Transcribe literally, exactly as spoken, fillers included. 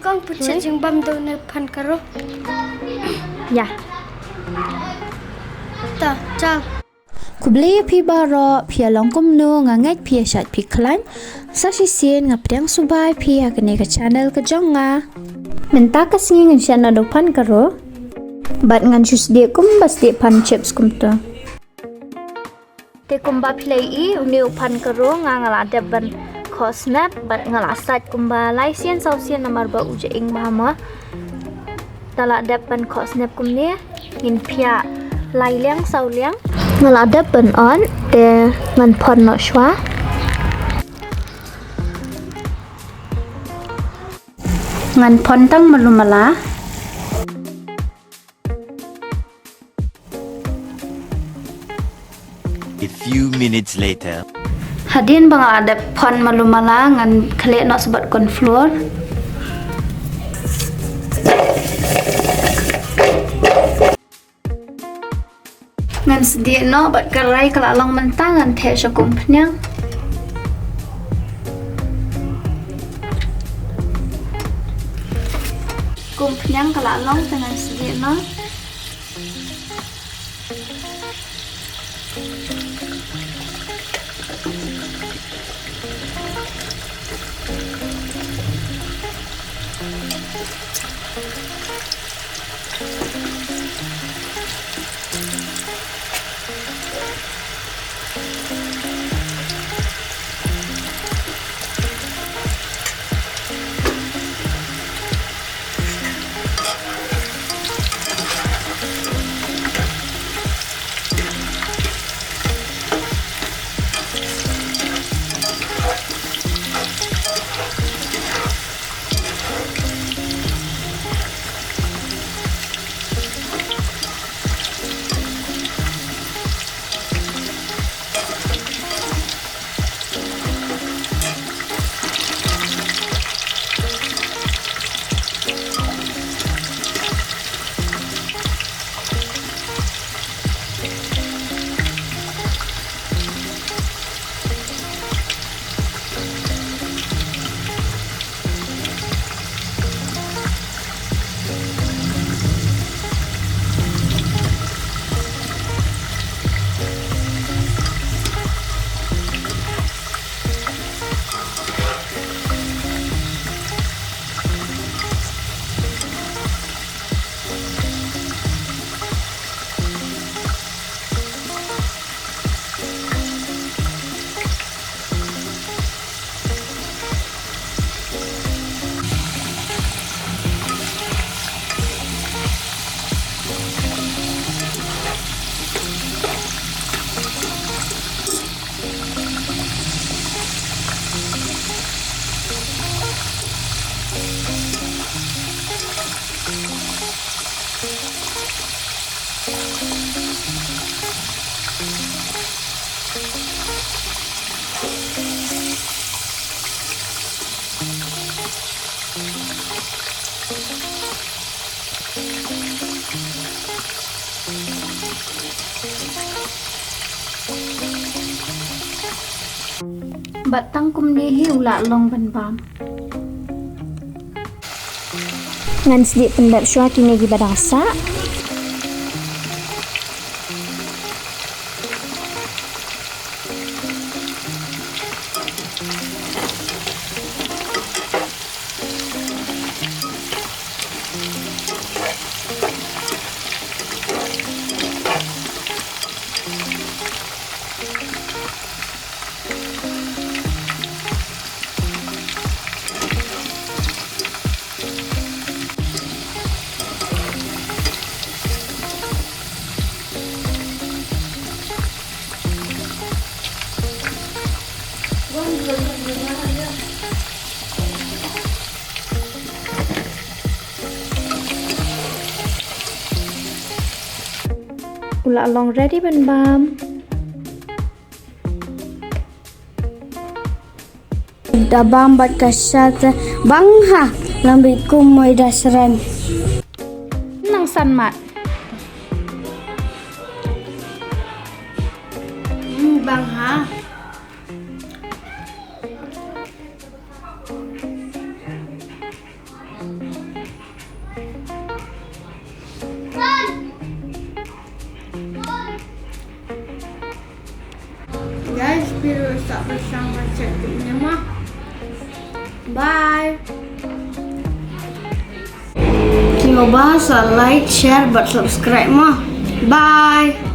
Kong pynshit jingbam da une u phan karo. Ïa. Ta, chal. Khublei ïa phi baroh, phi ïa long kumno, nga ngeit phi ïa shait phi khlaiñ. Sa shisien nga pdiang sngewbha ïa phi ha kane ka channel ka jong nga. Mynta ka sngi ngan shait noh da u phan karo. Bad ngan shu sdieh kumba sdieh phan chips kumto. Te kumba phi la ïohi, une u phan karo nga, nga la dep ban khohsnep bad nga la sait kumba lai sien saw sien namar ba u jaing bha mo. Te la dep ban khohsnep kumne, ngin phiah lai liang saw liang. Nga la dep ban on, te ngan phon noh shuwa. Ngan phon tang malu mala. A few minutes later. Hadien ba nga la dep phon malu mala, ngan khleh noh sa bad corn flour. Ngan sdieh noh bad karai ka la long mynta, ngan theh sha ka umphniang. Ka umphniang ka la long te ngan sdieh noh. Bad tang kumne hi u la long ban bam. Ngan sdie pyndep shuwa kine kiba dang sah. U la long ready ban bam. Da bam bad ka shat bang ha, lang bit kum moi da sren. Nang san mat. Hmm, bang ha. Phi ruh sa pyrshang ban check tip ne mo. Bye. Sngewbha sa like, share bad subscribe mo. Bye.